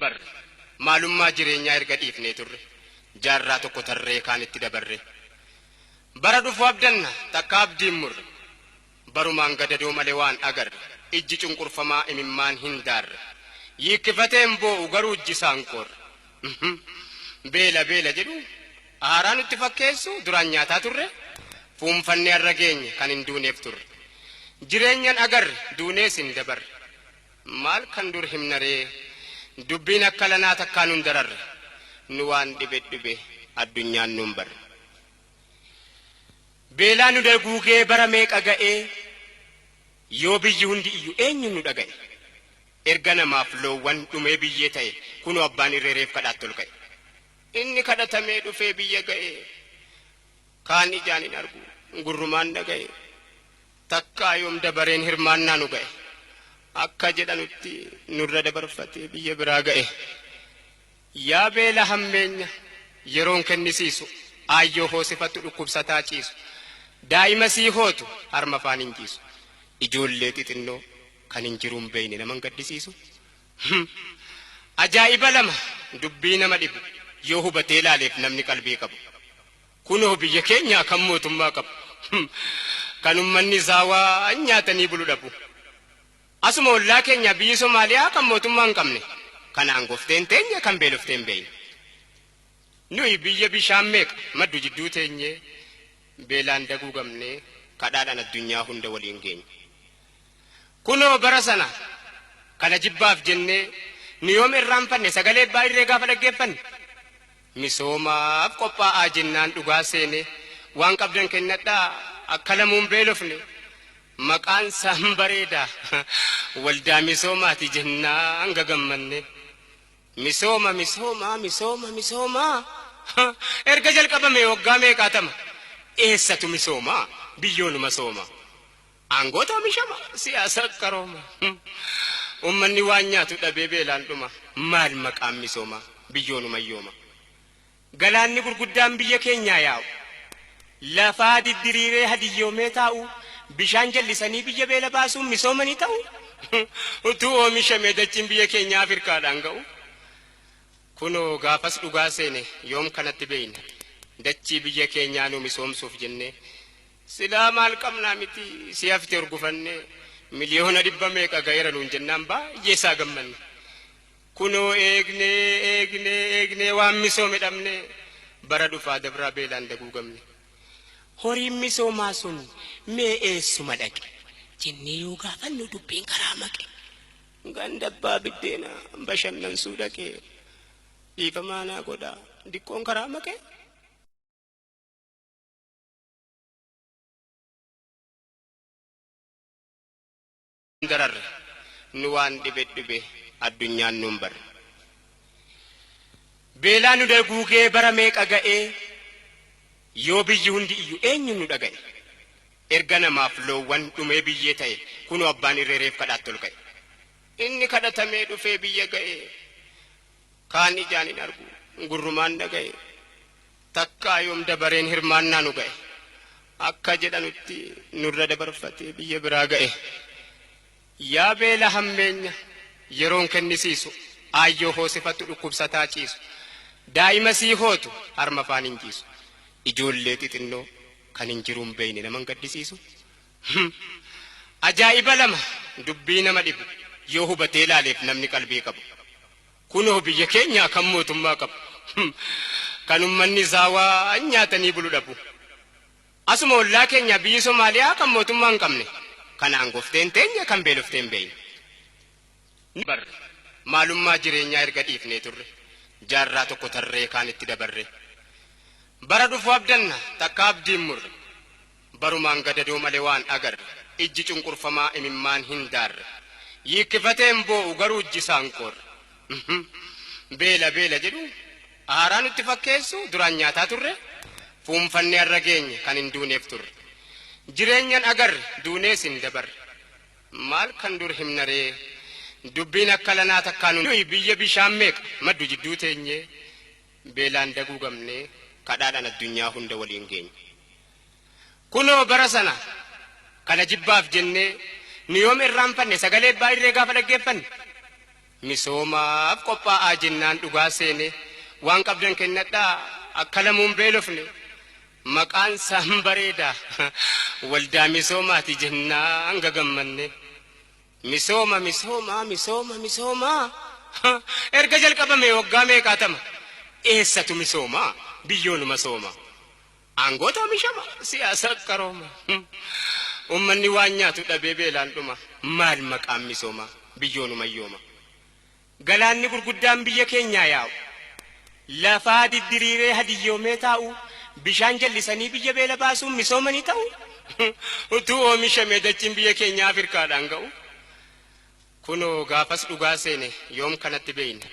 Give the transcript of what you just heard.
Barre. Maalummaa jireenyaa erga dhiifnee turre. Jaarraa tokko tarree kaanitti dabarre. Bara dhufu abdanna takka abdiin murre. Barumaan gadadoo malee waan agarre. Ijji cunqurfamaa imimmaan hin daarre. Yiikkifateen boo'u garuu ijji isaan qorre. Beela beela jedhu haaraa nutti fakkeessu duraan nyaataa turre. Fuunfannee har'a geenye kan hin duuneef turre. Jireenyan agarre duunees hin dabarre. Maal kan dur himnaree dubbiin akka lanaa takkaa nun dararre. Nu waan dhibe dhibe addunyaan nun barre. Beelaa nu daguugee bara meeqa ga'ee yoo biyyi hundi iyyu eenyuun nu dhaga'e. Erga namaaf loowwan dhumee biyyee ta'e kunoo abbaan irree reef kadhaatti ol ka'e. Inni kadhatamee dhufee biyya ga'e kaan ijaan hin argu gurrumaan dhaga'e. Takkaa yoom dabareen hirmaannaa nu ga'e. Akka jedhanutti nurra dabarfatee biyya biraa ga'e. Yaa beela hammeenya yeroon kennisiisu aayyoo hoosifattu dhukkubsataa ciisu. Daa'ima sii hootu harma afaan hin jiisu. Ijoollee xixinnoo kan hin jiruun beeyne naman gaddisiisu. Ajaa'iba lama dubbii nama dhibu yoo hubatee ilaaleef namni qalbii qabu. Kunoo biyya keenyaa kan mootummaa qabu. Kan ummanni isaa waan nyaatanii bulu dhabu. Asuma ollaa keenyaa biyyi Somaaliyaa kan mootummaa hin qabne. Kan aangofteen teenye kan beelofteen beeyne. Nuyi biyya bishaan meeqa maddu jidduu teenyee beelaan daguugamnee kadhaadhaan addunyaa hunda waliin geenye. Kunoo bara sana kana jibbaaf jennee nu yoom irraanfanne sagalee abbaa irree gaafa dhaggeeffanne. Misoomaaf qophaa'aa jennaan dhugaa seene waan qabdan kennadhaa akka lamuun beelofne. Maqaan isaan bareeda waldaa misoomaati jennaan gagammanne. Misooma misooma misooma misooma erga jalqabame waggaa meeqaatama eessatu misooma biyyoonuma sooma. Aangoota oomishama siyaasa qarooma. Uummanni waan nyaatu dhabee beelaan dhuma maal maqaan misooma biyyoonuma yooma. Galaanni gurguddaan biyya keenyaa yaa'u. Lafaa diddiriiree hadiyyoomee taa'u bishaan jallisanii biyya beela baasuun misoomanii ta'u. Utuu oomishamee dachiin biyya keenyaa Afrikaadhaan ga'u. Kunoo gaafas dhugaa seene yoom kanatti beeyne dachii biyya keenyaa nu misoomsuuf jennee silaa maal qabnaa miti si hafte urgufannee miliyoona dhibba meeqa ga'eera nuun jennaan baay'ee isaa gammanne. Kunoo eegnee eegnee eegnee waan misoome dhabne bara dhufaa dabraa beelaan daguugamne. Horiin misoomaa sun mee eessuma dhaqe jennee yoo gaafannu dubbiin karaa maqe. Ganda abbaa biddeenaa bashannansuu dhaqe dhiifamaa naa godhaa diqqoon karaa maqe. Dararre nu waan dhibe dhibe addunyaan nuun barre. Beelaa nu daguugee bara meeqa ga'ee yoo biyyi hundi iyyu eenyuun nu dhaga'e. Erga namaaf loowwan dhumee biyyee ta'e kunoo abbaan irree reef kadhaatti ol ka'e. Inni kadhatamee dhufee biyya ga'e kaan ijaan hin argu gurrumaan dhaga'e. Takkaa yoom dabareen hirmaannaa nu ga'e. Akka jedhanutti nurra dabarfatee biyya biraa ga'e. Yaa beela hammeenya yeroon kennisiisu aayyoo hoosifattu dhukkubsataa ciisu. Daa'ima sii hootu harma afaan hin jiisu. Ijoollee xixinnoo kan hin jiruun beeyne naman gaddisiisu. Ajaa'iba lama dubbii nama dhibu yoo hubatee ilaaleef namni qalbii qabu. Kunoo biyya keenyaa kan mootummaa qabu. Kan ummanni isaa waan nyaatanii bulu dhabu. Asuma ollaa keenyaa biyyi Somaaliyaa kan mootummaa hin qabne. Kan aangofteen teenye kan beelofteen beeyne. Barre. Maalummaa jireenyaa erga dhiifnee turre. Jaarraa tokko tarree kaanitti dabarre. Bara dhufu abdanna takka abdiin murre. Barumaan gadadoo malee waan agarre. Ijji cunqurfamaa imimmaan hin daarre. Yiikkifateen boo'u garuu ijji isaan qorre. Beela beela jedhu haaraa nutti fakkeessu duraan nyaataa turre. Fuunfannee har'a geenye kan hin duuneef turre. Jireenyan agarre duunees hin dabarre. Maal kan dur himnaree dubbiin akka lanaa takkaa nuyi biyya bishaan meeqa maddu jidduu teenyee beelaan daguugamnee kadhaadhaan addunyaa hunda waliin geenye. Kunoo bara sana kana jibbaaf jennee nu yoom irraanfanne sagalee abbaa irree gaafa dhaggeeffanne. Misoomaaf qophaa'aa jennaan dhugaa seene waan qabdan kennadhaa akka lamuun beelofne. Maqaan isaan bareeda waldaa misoomaati jennaan gagammanne. Misooma misooma misooma misooma erga jalqabame waggaa meeqaatama eessatu misooma biyyoonuma sooma. Aangoota oomishama siyaasa qarooma. Uummanni waan nyaatu dhabee beelaan dhuma maal maqaan misooma biyyoonuma yooma. Galaanni gurguddaan biyya keenyaa yaa'u. Lafaa diddiriiree hadiyyoomee taa'u bishaan jallisanii biyya beela baasuun misooma ni ta'u. Utuu oomishamee dachiin biyya keenyaa Afrikaadhaan ga'u. Kunoo gaafas dhugaa seene yoom kanatti beeyna.